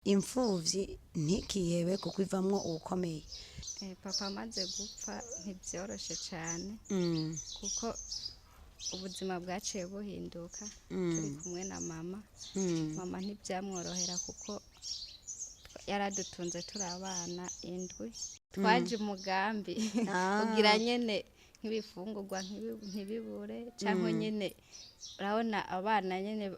Imfuvyi ntikihebe kuko ivamwo uwukomeye. Papa amaze gupfa ntibyoroshe cane kuko ubuzima bwaciye buhinduka turi kumwe na mama. Mama ntibyamworohera kuko yaradutunze turi abana indwi. Twaje umugambi kugira nyene nk'ibifungurwa ntibibure, cyangwa nyene urabona abana nyene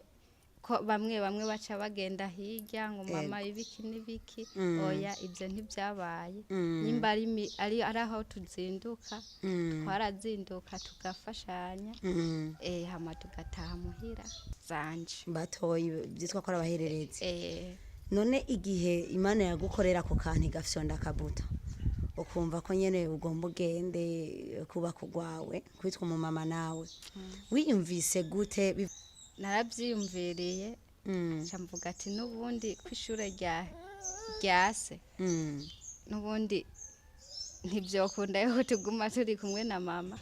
ko bamwe bamwe baca bagenda hirya ngo mama ibiki n'ibiki. Oya, ibyo ntibyabaye. Nimba ari aho tuzinduka, twarazinduka tugafashanya, hama tugataha muhira zanje. Batoyi byitwa ko ari abahererezi. Eh. None igihe Imana yagukorera ako kantu igafyonda akabuto, ukumva ko nyene ugomba ugende kubaka urwawe, kwitwa umumama nawe, wiyumvise gute? Narabyiyumviriye, nca mvuga ati n'ubundi ko ishure ryase, n'ubundi ntibyokunda yuko tuguma turi kumwe na mama.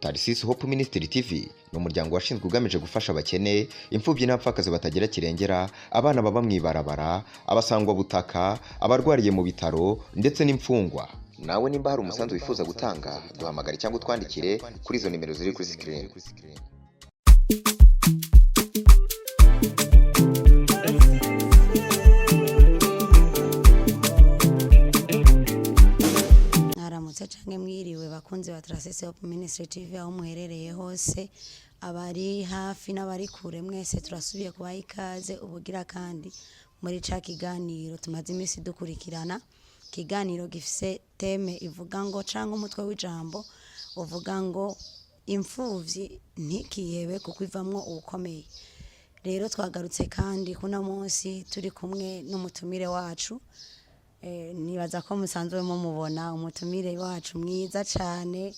Tarisisi Hope Ministry TV ni umuryango washinzwe ugamije gufasha abakene, imfubyi n'abapfakazi batagira kirengera, abana baba mu ibarabara, abasangwabutaka, abarwariye mu bitaro ndetse n'imfungwa. Nawe nimba hari umusanzu wifuza gutanga, duhamagare cyangwa utwandikire kuri izo nimero ziri kuri sikirini. Mwaramutse canke mwiriwe, bakunzi ba Trasese Hope Ministry TV, aho muherereye hose, abari hafi n'abari kure, mwese turasubiye kubaha ikaze ubugira kandi muri ca kiganiro tumaze iminsi dukurikirana, ikiganiro gifise thème ivuga ngo, canke umutwe w'ijambo uvuga ngo "Imfuvyi ntikihebe kuko ivamwo uwukomeye". Rero twagarutse kandi kuno munsi turi kumwe n'umutumire wacu. Nibaza ko musanzwe mumubona, umutumire wacu mwiza cane,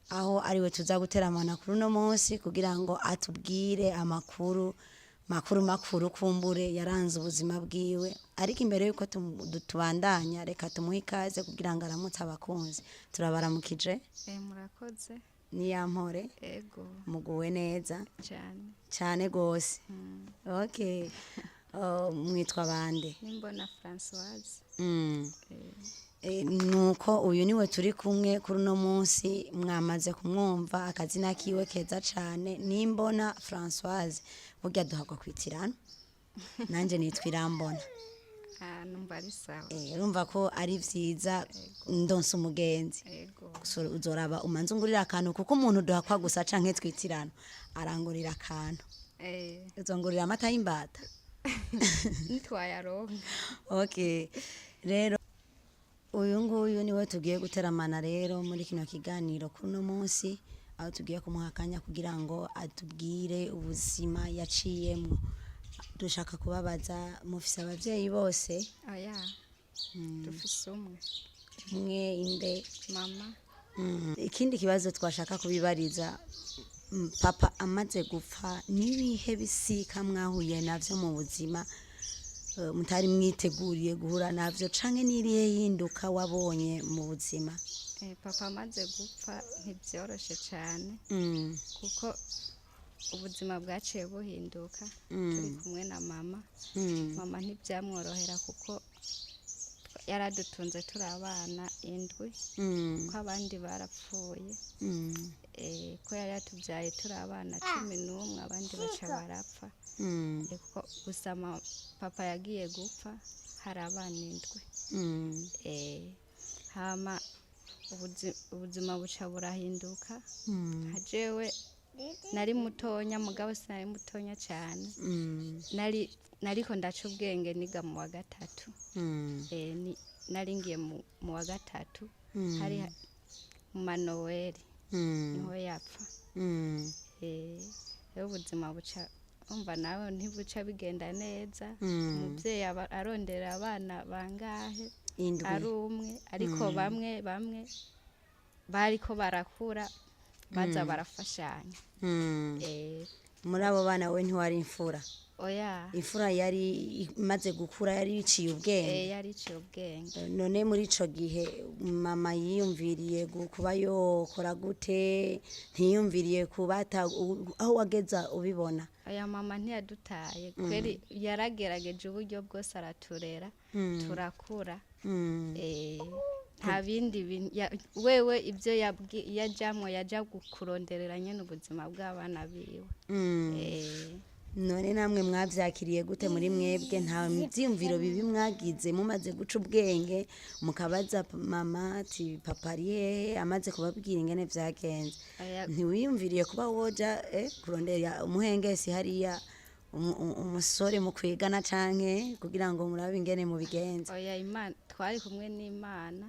aho ariwe tuza guteramana kuri uno munsi kugira ngo atubwire amakuru makuru makuru kumbure yaranze ubuzima bwiwe. Ariko imbere yuko tubandanya, reka tumuhe ikaze kugira ngo aramutse abakunzi. Turabaramukije. Murakoze. Niyampore. Ego. Muguwe neza? Cyane. Cane gose. Okay. Oh, mwitwa bande? Nimbona Françoise. Nuko uyu niwe turi kumwe kuri uno munsi. Mwamaze kumwumva akazina kiwe keza cane, Nimbona Françoise. Burya duhakwa kwitirana, nanje nitwa Irambona. Ah, numva ari sawa. Urumva ko ari vyiza, ndonse umugenzi. Ego. So, uzoraba umanze ungurira akantu, kuko umuntu duhakwa gusa canke twitirana arangurira akantu. Uzongurira amata y'imbata. Nitwayaronka. Okay, rero uyu nguyu niwe tugiye guteramana rero muri kino kiganiro kuri uno munsi, aho tugiye kumuha akanya kugira ngo atubwire ubuzima yaciyemwo. Dushaka kubabaza, mufise abavyeyi bose? Oya, dufise umwe. Umwe, inde? Mama. Ikindi kibazo twashaka kubibariza, papa amaze gupfa, nibihe bisika mwahuye navyo mu buzima mutari mwiteguriye guhura navyo, canke n'irihe hinduka wabonye mu buzima? Papa amaze gupfa ntibyoroshe cane kuko ubuzima bwaciye buhinduka turi kumwe na mama. Mama ntibyamworohera kuko yaradutunze turi abana indwi, ko abandi barapfuye. Ko yari yatubyaye turi abana 11, abandi baca barapfa. Kuko gusa papa yagiye gupfa hari abana indwi. Hama ubuzima buca burahinduka. Nka jewe nari mutonya, mugabo sinari mutonya cyane. Nariko ndaca ubwenge, niga mu wa gatatu. Nari ngiye mu wa gatatu, hari mu manoweri, niho yapfa. Rero ubuzima buca, umva nawe, ntibuca bigenda neza. Umubyeyi aba arondera abana bangahe? Indwi. Ari umwe, ariko bamwe bamwe bariko barakura baza barafashanya. Muri abo bana we ntiwari imfura? Oya. Imfura yari imaze gukura, yari iciye ubwenge. Yari iciye ubwenge. None muri ico gihe mama yiyumviriye kuba yokora gute? Ntiyumviriye kubata aho wageza ubibona? Oya, mama ntiyadutaye kweri, yaragerageje uburyo bwose araturera turakura. Nta bindi wewe ibyo yajamwo, yaja kuronderera nyene ubuzima bw'abana biwe. None namwe mwavyakiriye gute muri mwebwe? Nta vyiyumviro bibi mwagize mumaze guca ubwenge, mukabaza mama ati papa ari hehe, amaze kubabwira ingene vyagenze? Oya. Ntiwiyumviriye kuba woja kurondera umuhengesi hariya, umusore mukwigana, canke kugira ngo murabe ingene mubigenza? Oya, Imana twari kumwe n'Imana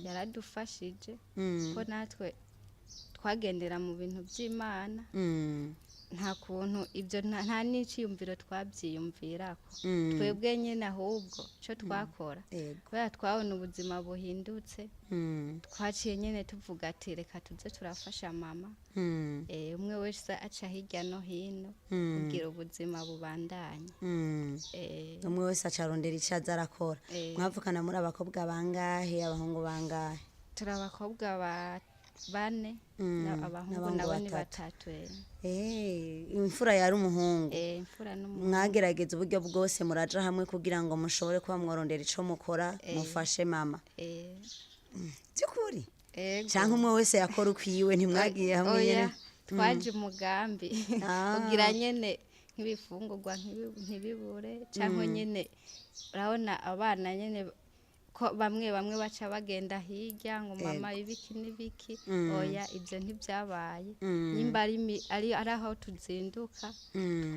yaradufashije ko natwe twagendera mu bintu by'Imana. Nta kuntu ibyo, nta n'iciyumviro twabyiyumvirako twebwe nyine, ahubwo icyo twakora, kubera twabona ubuzima buhindutse, twaciye nyine tuvuga ati reka tuze turafasha mama. Umwe wese aca hirya no hino kugira ubuzima bubandanye. Umwe wese acarondera ico aza arakora. Mwavukana muri abakobwa bangahe, abahungu bangahe? Turi abakobwa bane, abahungu n'abahungu nabo ni batatu. batatu. Imfura yari umuhungu? Imfura n'umuhungu. Mwagerageza uburyo bwose muraja hamwe kugira ngo mushobore kuba mworondera ico mukora, mufashe mama? By'ukuri? Ego. Canke umwe wese yakora ukwiwe, ntimwagiye hamwe Oya, nyene? twaje umugambi kugira nyene nk'ibifungurwa ntibibure, cyangwa nyene urabona abana nyene ko bamwe bamwe baca bagenda hirya ngo mama ibiki n'ibiki. Oya, ibyo ntibyabaye. Nimba ari aho tuzinduka,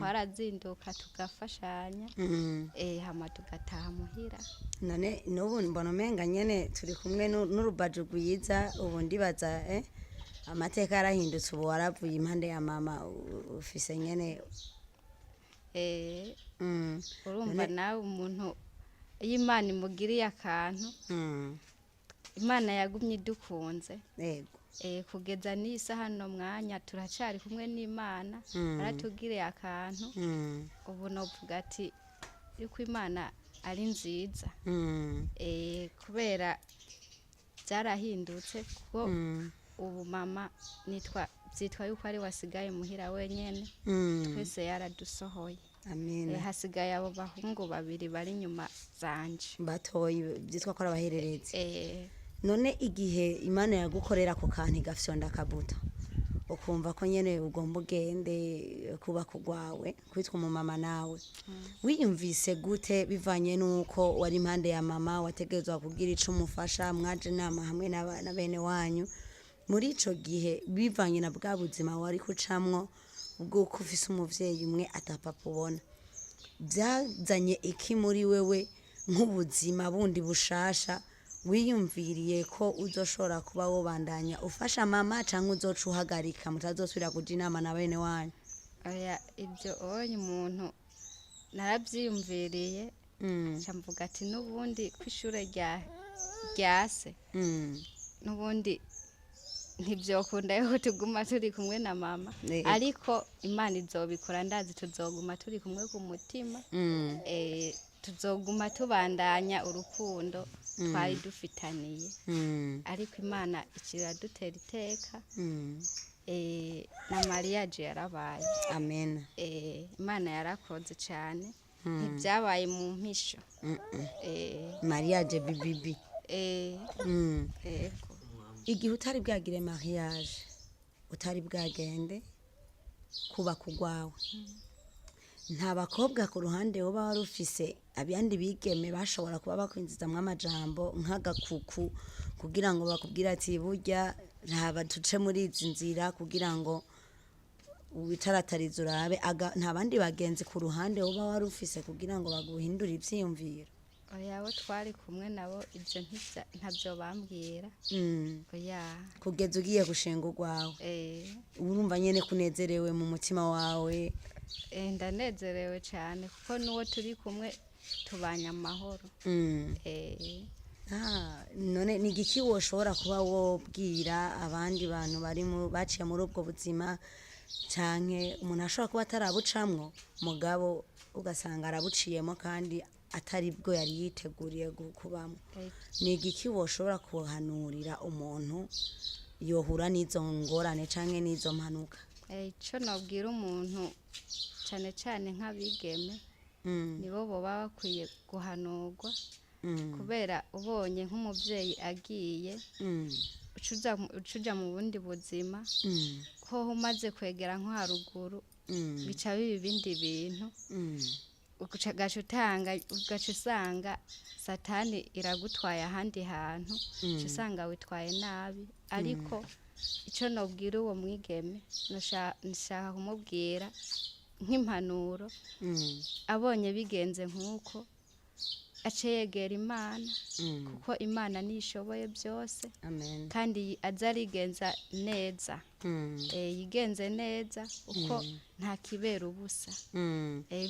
twarazinduka tugafashanya, hama tugataha muhira. None n'ubu mbona umenga nyene turi kumwe n'urubaju rwiza. Ubu ndibaza amateka yarahindutse, ubu waravuye impande ya mama, ufise nyene Urumva nawe, umuntu iyo Imana imugiriye akantu, Imana yagumye idukunze. Kugeza n'iyi saha no mwanya turacari kumwe n'Imana, aratugiriye akantu. Ubu novuga ati yuko Imana ari nziza. Kubera byarahindutse, kuko ubu mama nitwa byitwa yuko ari wasigaye muhira wenyene. Twese yaradusohoye. Amina. Hasigaye abo bahungu babiri bari inyuma zanje. Batoyi byitwa ko ari abahererezi. None igihe Imana yagukorera ku kantu igafyonda akabuto, ukumva ko nyene ugomba ugende kubaka urwawe, kwitwa umumama nawe, wiyumvise gute bivanye n'uko wari impande ya mama, wategerezwa kugira ico umufasha, mwaje inama hamwe na bene wanyu muri ico gihe, bivanye na bwa buzima wari kucamwo bw'uko ufise umuvyeyi umwe atapapa ubona? Byazanye iki muri wewe nk'ubuzima bundi bushasha? Wiyumviriye ko uzoshobora kuba wobandanya ufasha mama, canke uzoca uhagarika mutazosubira kuja inama na bene wanyu? Oya, ibyo onye umuntu narabyiyumviriye, nca mvuga ati n'ubundi ko ishure rya se n'ubundi ntibyokunda yuko tuguma turi kumwe na mama, ariko Imana izobikora, ndazi tuzoguma turi kumwe ku mutima. Tuzoguma tubandanya urukundo twari dufitaniye, ariko Imana ikiradutera iteka. Na mariage yarabaye. Amen. Imana yarakoze cyane, ntibyabaye mu mpisho. Mariage bibibi. Ego. Igihe utari bwagire mariage, utari bwagende kubaka urwawe, nta bakobwa ku ruhande woba wari ufise, abandi bigeme bashobora kuba bakwinjizamwo amajambo nk'agakuku kugira ngo bakubwire ati burya ntaba tuce muri izi nzira kugira ngo witaratarize urabe nta bandi bagenzi ku ruhande woba wari ufise kugira ngo baguhindure ivyiyumviro? Oya, abo twari kumwe nabo ibyo ntabyo bambwira. Oya. Kugeza ugiye gushinga urwawe, urumva nyene kunezerewe mu mutima wawe? Ndanezerewe cyane kuko n'uwo turi kumwe tubanye amahoro. None ni igiki woshobora kuba wobwira abandi bantu bari baciye muri ubwo buzima, canke umuntu ashobora kuba atarabucamwo mugabo Ugasanga arabuciyemo kandi atari bwo yari yiteguriye kubamo. Ni igiki woshobora kuhanurira umuntu yohura n'izo ngorane canke n'izo mpanuka? Ico nobwira umuntu, cane cane nk'abigeme, nibo boba bakwiye guhanurwa, kubera ubonye nk'umuvyeyi agiye, ucuja mu bundi buzima, ko umaze kwegera nko haruguru, bica biba ibindi bintu. Ugaca usanga Satani iragutwaye ahandi hantu, uca usanga witwaye nabi. Ariko icyo nobwira uwo mwigeme, nshaka kumubwira nk'impanuro: abonye bigenze nk'uko, ace yegera Imana, kuko Imana niyo ishoboye byose. Amen. Kandi aze arigenza neza. Yigenze neza, uko nta kibera ubusa.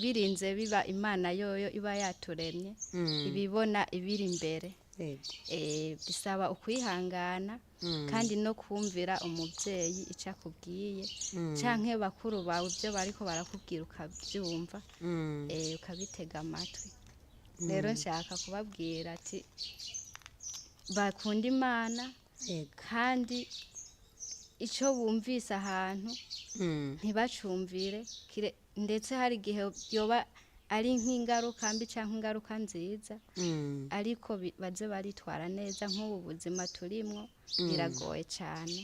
Birinze biba, Imana yoyo iba yaturemye, ibibona ibiri imbere. Bisaba ukwihangana kandi no kumvira umubyeyi icyo akubwiye, canke bakuru bawe, ibyo bariko barakubwira ukabyumva, ukabitega amatwi. Rero nshaka kubabwira ati bakunda Imana, kandi icyo bumvise ahantu ntibacumvire ndetse hari igihe yoba ari nk'ingaruka mbi cyangwa ingaruka nziza, ariko baze baritwara neza. Nk'ubu buzima turimwo biragoye cyane.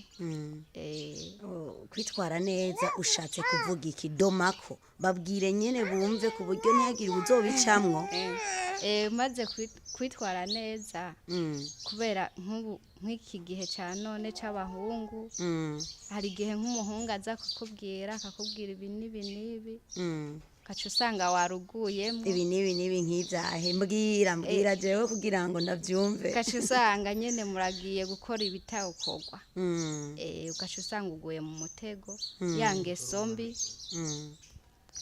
Oh, kwitwara neza ushatse kuvuga iki? Domako, babwire nyene bumve, ku buryo ntihagire uzobicamwo. Maze kwitwara neza, kubera nk'ubu nk'iki gihe cya none c'abahungu, hari igihe nk'umuhungu aza kukubwira, akakubwira ibi n'ibi n'ibi, ugaca usanga waruguyemo. Ibi n'ibi n'ibi nk'ivyahe? Mbwira, mbwira jewe kugira ngo ndavyumve. Ugaca usanga nyene muragiye gukora ibitawukorwa. Ugaca usanga uguye mu mutego, ya ngeso mbi,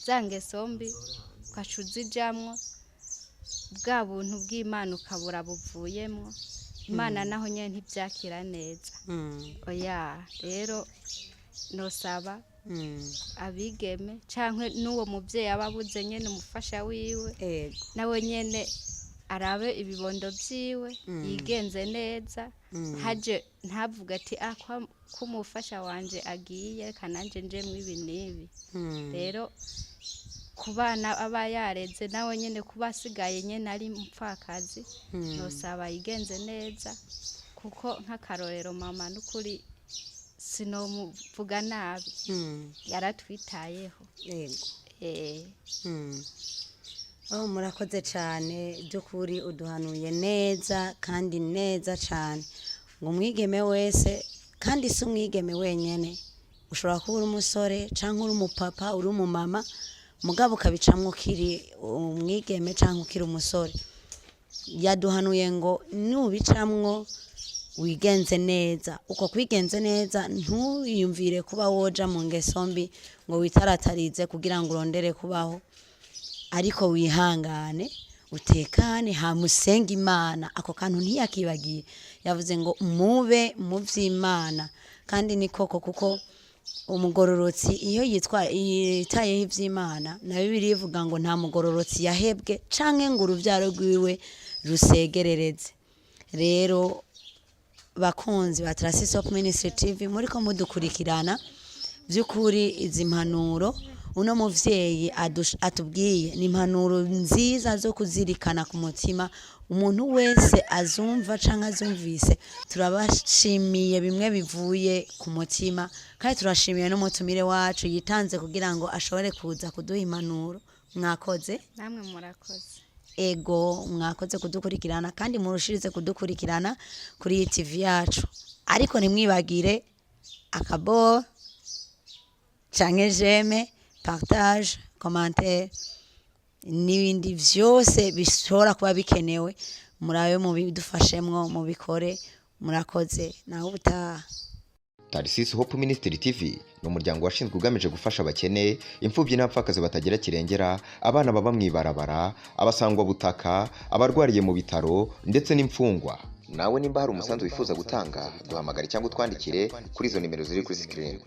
za ngeso mbi ugaca uzijamwo, bwa buntu bw'Imana ukabura buvuyemwo. Imana naho nyene ntivyakira neza. Oya, rero nosaba abigeme canke n'uwo muvyeyi aba abuze nyene umufasha wiwe, nawe nyene arabe ibibondo vyiwe, yigenze neza, haje ntavuge ati: "Ah, ko umufasha wanje agiye, reka nanje njemwo ibi n'ibi." Rero ku bana aba yareze, nawe nyene kuba asigaye nyene ari umupfakazi, nosaba yigenze neza, kuko nk'akarorero mama, n'ukuri sinomuvuga nabi, yaratwitayeho. Oh, murakoze cyane by'ukuri, uduhanuye neza kandi neza cyane, ngo umwigeme wese, kandi si umwigeme wenyene, ushobora kuba uri umusore cyangwa uri umupapa, uri umumama, mugabo ukabicamwo ukiri umwigeme cyangwa ukiri umusore. Yaduhanuye ngo nubicamwo wigenze neza. Uko kwigenze neza, ntuyumvire kuba woja mu ngeso mbi ngo witaratarize kugira ngo urondere kubaho, ariko wihangane, utekane, hamusenge Imana. Ako kantu ntiyakibagiye, yavuze ngo mube mu vy'Imana. Kandi ni koko, kuko umugororotsi iyo yitayeho ivy'Imana, na Bibiliya ivuga ngo nta mugororotsi yahebwe canke ngo uruvyaro rwiwe rusegerereze. Rero bakunzi ba Trasis Hope Ministry TV, muriko mudukurikirana, by'ukuri izi mpanuro uno muvyeyi atubwiye ni impanuro nziza zo kuzirikana ku mutima. Umuntu wese azumva canke azumvise, turabashimiye bimwe bivuye ku mutima, kandi turashimiye n'umutumire wacu yitanze kugira ngo ashobore kuza kuduha impanuro. Mwakoze. Namwe murakoze. Ego, mwakoze kudukurikirana, kandi murushirize kudukurikirana kuri iyi TV yacu. Ariko ntimwibagire akabo canke j'aime, partage, commentaire n'ibindi vyose bishobora kuba bikenewe. Murabe mubidufashemwo, mubikore. Murakoze, naho ubutaha. Tarisisi Hope Ministry TV ni umuryango washinzwe ugamije gufasha abakene, imfubyi n'abapfakazi batagira kirengera, abana baba mu ibarabara, abasangwabutaka, abarwariye mu bitaro ndetse n'imfungwa. Nawe nimba hari umusanzu wifuza gutanga, duhamagare cyangwa utwandikire kuri izo nimero ziri kuri screen.